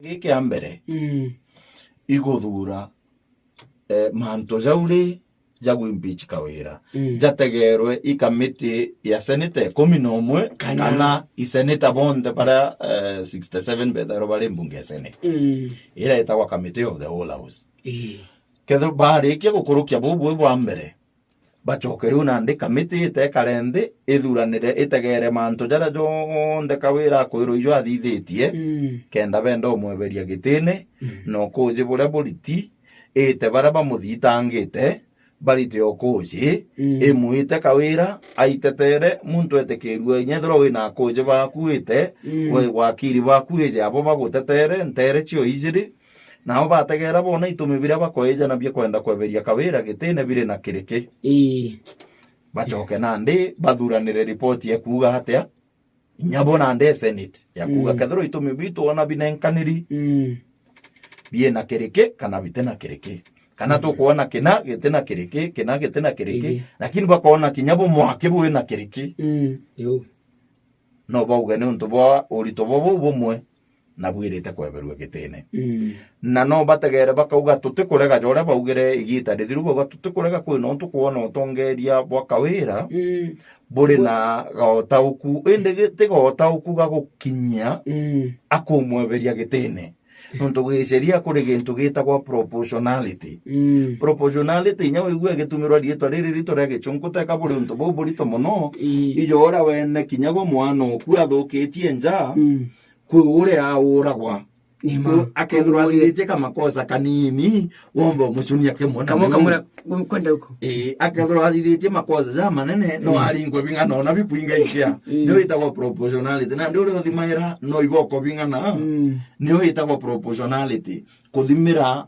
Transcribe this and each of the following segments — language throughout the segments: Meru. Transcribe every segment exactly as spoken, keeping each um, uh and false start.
Giki kia mbere, mm, iguthuura, eh, mantu jau ri ja gwimpeach Kawira, mm, jategerwe i kamiti ya seneta ikumi na umwe, kana, kana i seneta bonthe baria, eh, sixty seven bethairwe bari mbunge ya senate, mm, iria itagwa committee of the whole house. Ii. Kethirwa barikia gukurukia buu bwi bwa mbere, bacoke riu nandi kamiti itekare nthi, ithuranire, itegere mantu jaria jonthe Kawira akwirwa ijo athithitie, mm, kenda benda umweberia gitine, mm, na ukuji buria buriti, ite baria bamuthitangite, barite ukuji, mm, imwite Kawira aitetere, muntu etikirue, inya ethirwa wina akuji baku ite, mm, we-, wakiri baku ije abo bagutetere, ntere cio ijiri, nao bategera bona itumi biria bakoijana bia kwenda kweberia Kawira gitine biri na kiriki. Ii. Bacoke nandi bathuranire ripoti ya kuuga atia, inya bo nandi e senate ya kuuga, mm, kethirwa itumi biu twona binenkaniri, mm, biina kiriki kana bitina kiriki, kana, mm, tukwona kina gitina kiriki, kina gitina kiriki, ii, lakini bakona kinya bo mwaki bwina kiriki. Mm, iu. No bauge niuntu bwa urito buu bumwe na bwirite kweberua gitine. Mm. Na no bategere bakauga, tutikurega ja uria baugire igita rithiru, bauga, tutikurega kwina untu kwona utongeria bwa Kawira, mm, buri, bwa- na gaotauku, indi gi-, ti gaotauku ga gukinyia, mm, akumweberia gitine. Nontu giciria kuri gintu gitagwa proportionality. Mm. Proportionality inya wigua igitumirwa riitwa riri rito ria gichunku, teka buri untu buu burito mono, ii, ijo uria wene kinya gwa mwana oku athukitie nja, mm, kwi uria auragwa. Ni ma. Kwi, akethirwa athithitie kamakosa kanini, womba umucunia kimwe na kamwe, niu kamwe na kwenda huko. Ii, akethirwa athithitie makosa ja manene, no, mm, aringwe bing'ana ona bikwinga ikia. Mm. Niyo itagwa proportionality. Nandi uria uthimaira no iboko bing'ana, mm, niyo itagwa proportionality. Kuthimira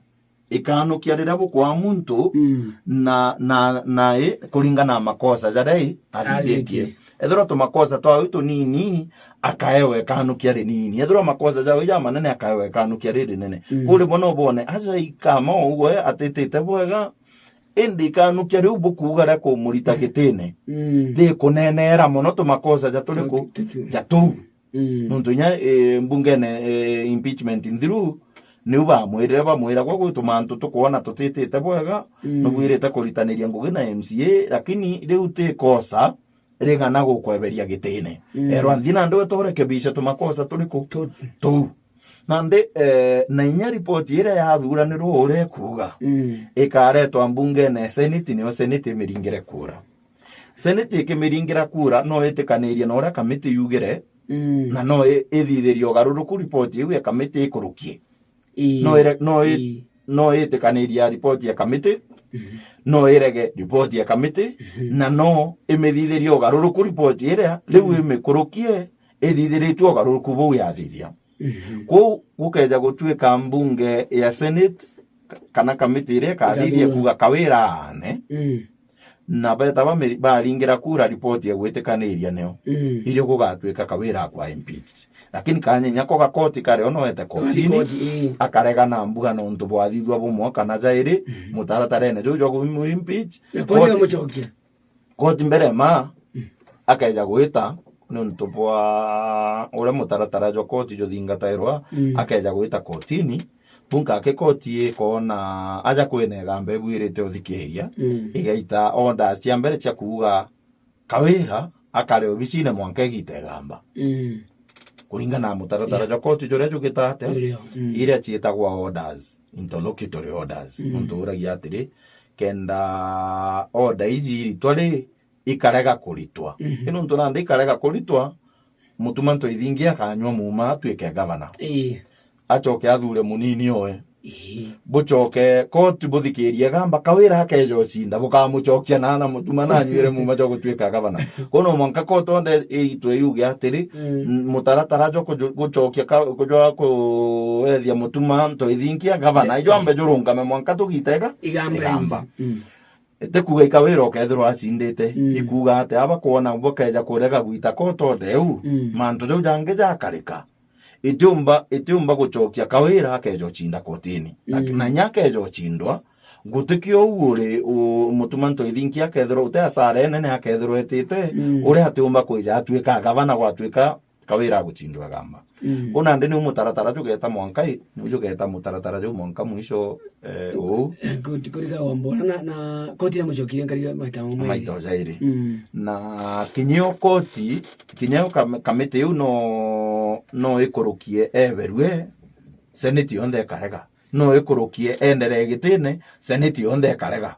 ikanukia riria bukwaa muntu, mm, na, na, na i, kuringana na makosa jaria i, athithitie. Athithitie. Ethirwa tumakosa twawe tunini, akaewa ikanukia rinini. Ethirwa makosa jawe jamanene, akaewa ikanukia ririnene. Mm. Kuri bo no bone, aja ikama uguo, atitite bwega, indi ikanukia riu bukuuga ria kumurita gitine, mm, rikunenera mono tumakosa ja turiku? Tukiu. Ja tuu. Mm. Nontu inya, eh, mbungene, eh, impeachment nthiru, niu bamwirire, bamwira, gwa gwi tumantu tukwona tutitite bwega, mm, nubwirite kuritaniria ngugi na M C A, lakini riu ti kosa rigana gukweberia gitine. Mm. Erwa nthi nandi we turekebishe tumakosa turiku? Tu- tuu. Nandi, eh, na inya ripoti iria yathuranirwo uria ikuuga, mm, ikaretwa mbungene ya senate, niyo senate imiringire kura. Senate ikimiringira kura, no itikanirie na uria kamiti yugire, mm, na no i-, ithithirie ugaruruku ripoti iu ya kamiti ikurukie. Ii. No ire-, no i-, ii, no itikanirie ripoti ya kamiti, mhm, no irege ripoti ya kamiti, mhm, na no imithithirie ugaruruku ripoti iria riu, mhm, imikurukie ithithiritue ugaruruku buu yathithia. Mhm. Kwou gukeja gutuika mbunge ya senate, kana kamiti iria ikathithia, ikathurwa, kuuga Kawira aane, mm, na beta bamiri-, baringira kura ripoti ya gwitikaniria nio, mm, irio gugatuika Kawira akwa impeach. Lakini kanya inya ko gakoti kario noete kotini, koti, ii, akarega na mbuga nontu bwathithua bumwe kana jairi, mm, mutaratarene juu jwa kumu impeach. Na koti, koti ikamucokia. Koti mbere ma, mm, akeja gwita, niuntu bwa uria mutaratara jwa koti juthingatairwa, mm, akeja gwita kotini, bunka ake koti ikona aja kwina igamba ibwirite uthikiria, mm, igaita orders cia mbere cia kuuga Kawira akare obicine mwanka igita igamba. Mm. Kuringana na mutaratara, yeah, jwa koti juria jugita atia, juria, mm, iria ciitagwa orders, interlocutory orders. Mm. Muntu uragia atiri, kenda order iji iritwa ri, ikarega kuritwa. Mhm. Ino ntu nandi ikarega kuritwa, Mutuma Ntoithingi akanyua muuma atuike gavana. Ii. Acoke athure munini oe. Ii. Bucoke koti buthikirie gamba Kawira akeja ucinda, bukamucokia na na Mutuma nanyuire muuma jwa gutuika gavana. Kono mwanka koti onde itwe yuge atiri, mm, n-, mutaratara jwa kuju-, gucokia ka-, kujwa kuethia Mutuma Ntoithingi gavana. Eh, ijo ambe jurungame mwanka tugitega igamba. Igamba. Mm. Ti kuuga i Kawira ukethirwa acindite, mm, ikuuga ati aba kwona bakeja kurega gwita koti onde u, mm, mantu jau jangi jakarika. Itiumba, itiumba gucokia Kawira akeja ucinda kotini. Na, mm, na inya akeja ucindwa, gutikio u uri u-, Mutuma Ntoithinki akethirwa uti asara inene akethirwa etite, mm, uria atiumba kwija atuika gavana gwatuika Kawira agucindwa Igamba. Mm. Kwou nandi niu mutaratara jugeta mwanka i, niu jugeta mutaratara juu mwanka mwisho, eh, uu. Koti, koti ka Wambora na, na koti na mucokirie nkari maita mairi. Maita jairi. Mm. Na kinya iyo koti, kinya iyo kam-, kamiti iu no, no ikurukie eberue, seneti yonthe ikarega. No ikurukie enderee gitine, seneti yonthe ikarega.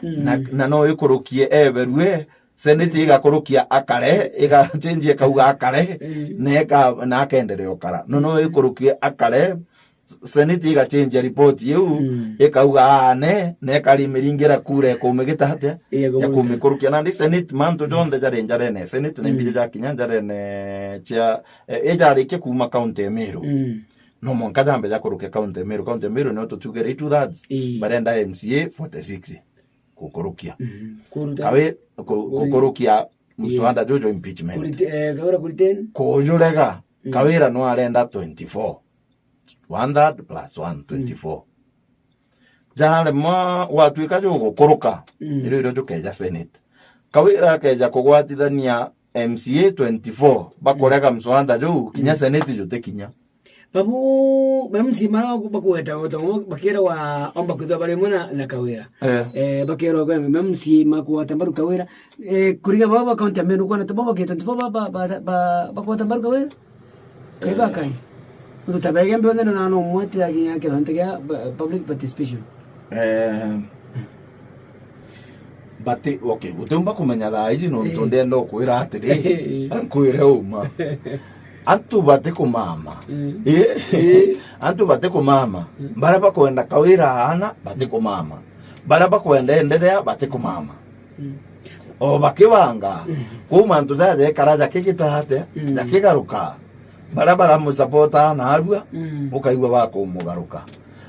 Mm. Na, na no ikurukie eberue, seneti igakurukia akare, igachenjia ikauga akare, mm, na ika-, na akenderea ukara. No, no ikurukie akare, seneti igachenjia ripoti iu, mm, ikauga aane, na ikarimiringira kura ikumigita atia? Iya, ya kumigita. Kumikurukia. Nandi seneti, mantu jonthe jari njarene, seneti na, mm, imbiji jakinya njarene cia, eh, ijarikia kuuma kaunti ya Meru. Mm. No mwanka jambe jakurukia kaunti ya Meru. Kaunti ya Meru nio tutiugire i two thirds. Ii. Barenda M C A forty six. Gukurukia. Mhm. Kuruta-, Kawi-, ku-, kuri-, gukurukia, yes, mswada juju impeachment. Kurite-, eh, Kawira kuriten? Kujurega. Mm. Kawira no arenda twenty-four. One third plus one, mm, twenty-four. Jaremwa gwatuika jugukuruka, mm, irio, irio jukeja Senate. Kawira akeja kugwatithania M C A twenty-four, bakurega, mm, mswada juu, kinya, mm, Senate jutikinya. Babu, M C A mara baku-, bakuweta, weta, bakira wa omba kwithwa bari mwe na, na Kawira. Eh. Eh, bakira wa M C A makuwata mbaru Kawira. Eh, kuriga baba ba county ya Meru, kwana tu baba ke twenty-four ba, ba, ba, ba, bakuwata mbaru Kawira? Kai ba, eh, kai. Nontu tabege mbe onene na no mwete ya ginya ke thonte ya, ba, public participation. Eh, but, okay, utiumba kumenya thaa iji nontu, eh, ndenda ukwira atiri, nkwire uma. Antu batikumama. Mm. Eh? Eh. Antu batikumama. Mm. Baria bakwenda Kawira aana, batikumama. Baria bakwenda enderea, batikumama. Mm. O bakibanga, mm, kwou mantu jaja ekara jakigita atia, mm, jakigaruka. Baria baramusapota narua, mm, ukaigua bakumugaruka.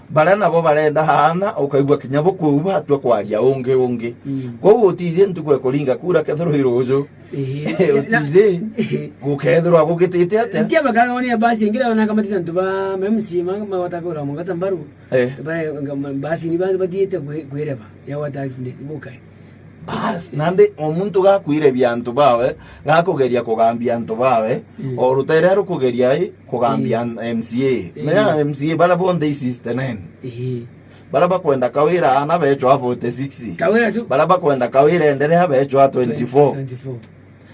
Baria nabo barenda aana, ukaigua kinya bo kwou batua kwaria ungi ungi. Mm. Kwou utiji ntuku ekuringa kura kethirwa i ruju. Ii. Utiji, ii, gukethirwa gugitite atia? Ntia bakaonia basi ingi ria ona kamatita antu ba M C A ma, magwata kura mwanka Sambaru. Eh. Ba, nga-, ma-, basi ni ba, bathiite kwi-, kwireba ya gwata accident, bukai. Bas, nandi o muntu gakwirebia antu bawe, gakugeria kugambia antu bawe, mm, o rutere rukugeria i, kugambia, mm, M C A. Ii. Menya M C A baria bonthe i sixty-nine. Ii. Baria bakwenda Kawira aana bechwa forty-six. Kawira tu. Baria bakwenda Kawira enderea bechwa twenty-four. Twenty-four.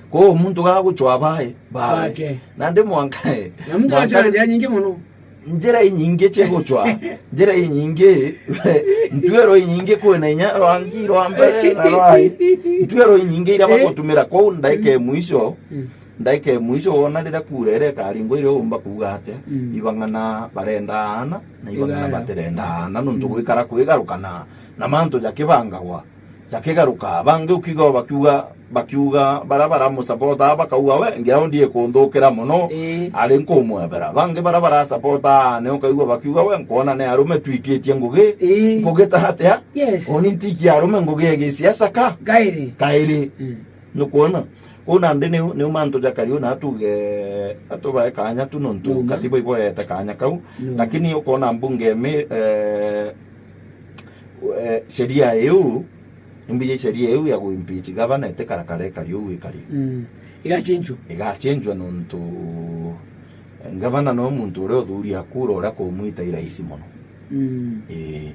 Kwou muntu gaguchwa bae, bawe. Bake. Nandi mwanka, na muntu mwanka achwa njira nyingi muno. Njira inyingi cia guchwa. Njira inyingi, ntwero inyingi kwina inya rwangi rwa mbere na rwai. Ntwero inyingi iria, eh, bagutumira kwou ndaika ya mwisho. Mm. Ndaika ya mwisho wona riria kura iria ikaringwa iria uumba kuuga atia? Mm. Ibang'ana barenda aana, na ibang'ana, ibang'ana batirenda aana, nontu, mm, gwikara kwigarukana na mantu jakibangagwa, jakigaruka. Bangi ukiuga bakiuga, bakiuga baria baramusapota bakauga, "We, ground ikunthukira mono, ii, ari nkumwebera." Bangi baria barasapota aana ukaigua bakiuga, "We, nkwona ni arume twikitie ngugi, ii, ngugi ta atia?" Yes. Oni ntikia arume ngugi ya gisiasa ka? Kairi. Kairi. Mm. Nukwona? Kwou nandi niu, niu mantu jakari u na atuge, atubae kanya tu nontu, numa, katiba iboete kanya kau. Numa. Lakini ukona mbunge imi, eh, eh, sheria iu, imbiji sheria iu ya kuimpeach gavana itikara kare ikari uu ikari. Mm. Igachenjwa. Igachenjwa nontu, eh, gavana no muntu uria uthuria kura uria kumwita i rahisi mono. Mm. Ii.